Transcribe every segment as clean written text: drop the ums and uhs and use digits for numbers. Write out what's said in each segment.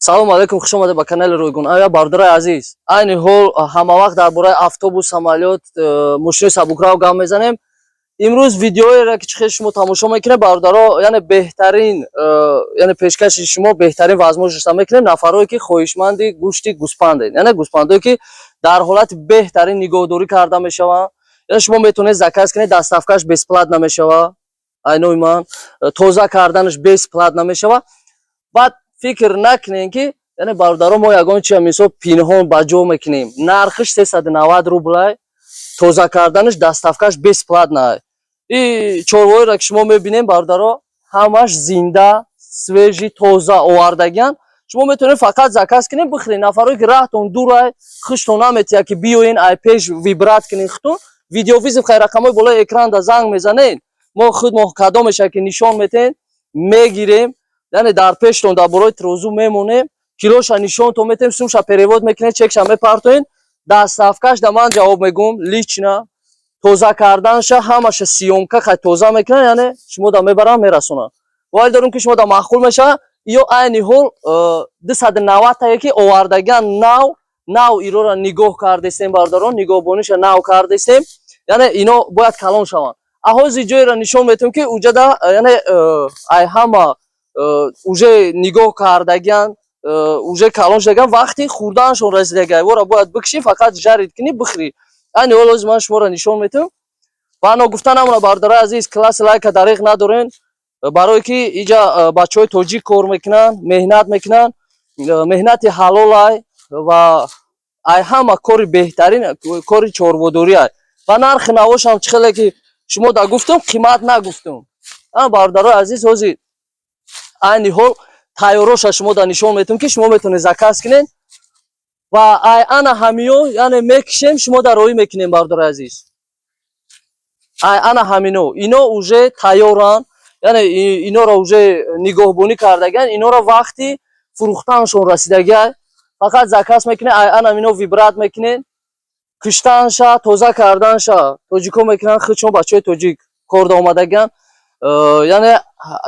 Салому алайкум, хуш омадед ба канали Ройгон Авиа, бародарои азиз. Айни ҳол ҳама вақт дар бораи автобус, самолёт, мошинои сабукрав гап мезанем. Имрӯз видеоеро, ки чӣ хел шумо тамошо мекунед, бародаро, яъне беҳтарин, яъне пешкаши шумо беҳтарин возможность мекунем. Нафарое, ки хоҳишманди гӯшти гӯспандед, яъне гӯспандое, ки дар ҳолати беҳтарин нигоҳдорӣ карда мешаванд, яъне шумо метавонед заказ кунед, доставкаш бесплатно мешава. Айнои ман тоза карданаш бесплатно мешава. Баъд фикр накунем, ки яъне, бародаро, мо ягон чи мисол пинҳон ба ҷо мекунем. Нархиш 390 рублай, тоза карданаш, доставкаш бесплатно. И чорвоеро, ки шумо мебинем, бародаро, ҳамаш зинда, свежий, тоза овардагиан. Шумо метавонед фақат заказ кунед, бихӯред. Нафарое, ки раҳтон дурай, хуштон наметиҳад, ки биёен, ай пеш выбрать кунед худтон, видеовызов хай, рақамҳои болои экранда занг мезанед, мо худ мо кадомеша, ки нишон метаҳем, мегирем, яъне дар пештон, дар бораи трозу мемонем, килоша нишонтон метаҳем, сумша перевод мекунед, чекша мепартоед, доставкаш да ман ҷавоб мегӯм лично, тоза карданша, ҳамаша съёмка хай тоза мекунанд, яъне шумо да мебаранд, мерасонанд. Боварӣ дорем, ки шумо да маъқул мешавад. Ё айни ҳол 290 тае, ки овардагиан, нав нав ирора нигоҳ кардестем, бародарон, нигоҳбониша нав кардестем, яъне ино бояд калон шаванд. Аҳози ҷойро нишон метавем, ки уҷада, яъне ай ҳама уже нигоҳ кардагиан, уже калон шудагиан, вақти хӯрданашон расидагиа. Вора бояд бикшӣ, фақат жарить кунӣ, бихӯрӣ. Айни ҳол ҳозир ман шуморо нишон метавам. Ва ногуфта намона, бародарои азиз, класси лайка дариқ надорен, барое ки иҷа бачаҳои тоҷик кор мекунанд, меҳнат мекунанд, меҳнати ҳалолай ва ай ҳама кори беҳтарин кори чорводорӣ ай. Ва нархи навошам чӣ хеле, ки шумо да гуфтум, қимат нагуфтум. Бародарои азиз, ҳозир айни ҳол тайёроша шумо да нишон метавем, ки шумо метавонед заказ кунед ва ай ана ҳамиё, яъне мекишем, шумо да роҳӣ мекунем. Бародари азиз, ай ана ҳамино, ино уже тайёранд, яъне иноро уже нигоҳбонӣ кардагиан, иноро вақти фурӯхтанашон расидагиай. Фақат заказ мекунед, ай ана ҳамино выбрать мекунед, киштанша, тоза карданша тоҷико мекунанд, худшон бачаҳои тоҷик корда омадагиан. Яъне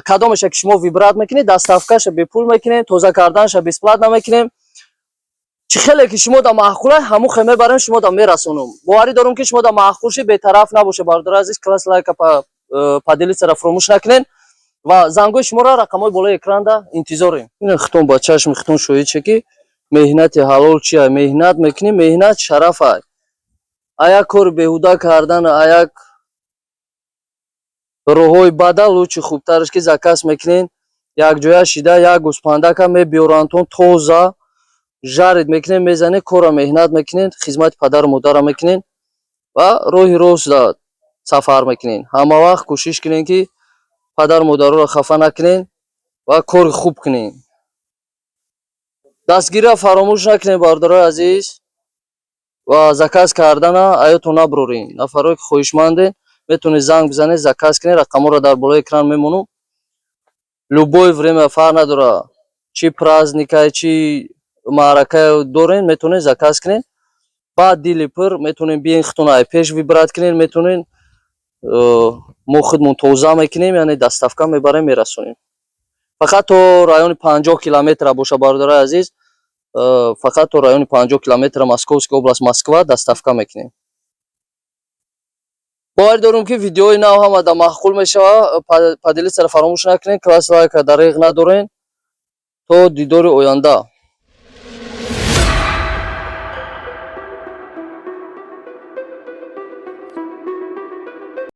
кадомеша, ки шумо выбрать мекунед, доставкаша бепул мекунем, тоза карданша бесплатно мекунем. Чӣ хеле, ки шумо да маъқулай, ҳамун хел мебарем, шумо да мерасонам. Боварӣ дорум, ки шумо да маъқул ши, бетараф набоше. Бародари азиз, класс, лайка, поделиться фуромӯш накунед ва зангои шуморо рақамҳои болои экранда интизорем. Ина хитон ба чашми хитон шоҳид ше, ки меҳнати ҳалол чия. Меҳнат мекунӣ, меҳнат шараф ай. Аяк кори беҳуда кардан, аяк роҳҳои бада лучше хубтараш, ки заказ мекунед, якҷоя шида, як гӯспандака мебиёрандтон, тоза жарить мекунед, мезанед, кора меҳнат мекунед, хизмати падару модарро мекунед ва роҳи рост сафар мекунед. Ҳама вақт кӯшиш кунед, ки падару модароро хафа накунед ва кори хуб кунед. Дастгириро фаромӯш накунед, бародарои азиз, ва заказ кардана аётон набуроред. Нафарое, ки хоҳишмандед, метавонед занг бизанед, заказ кунед. Рақамҳоро дар болои экран мемонам. Любое время, фарқ надорад, чӣ праздникае, чӣ маъракае доред, метавонед заказ кунед. Баъд дили пур метавонед биёед, худтон ай пеш выбрать кунед, метавонед, мо худмон тоза мекунем, яъне доставка мебарем, мерасонем. Фақат то райони 50 километра боша, бародарои азиз, фақат то райони 50 километра Московская область, Москва доставка мекунем. Боварӣ дорум, ки видеои нав ҳама да маъқул мешава. Поделиться фаромӯш накунед, класс, лайка дариқ надорен. То дидори оянда.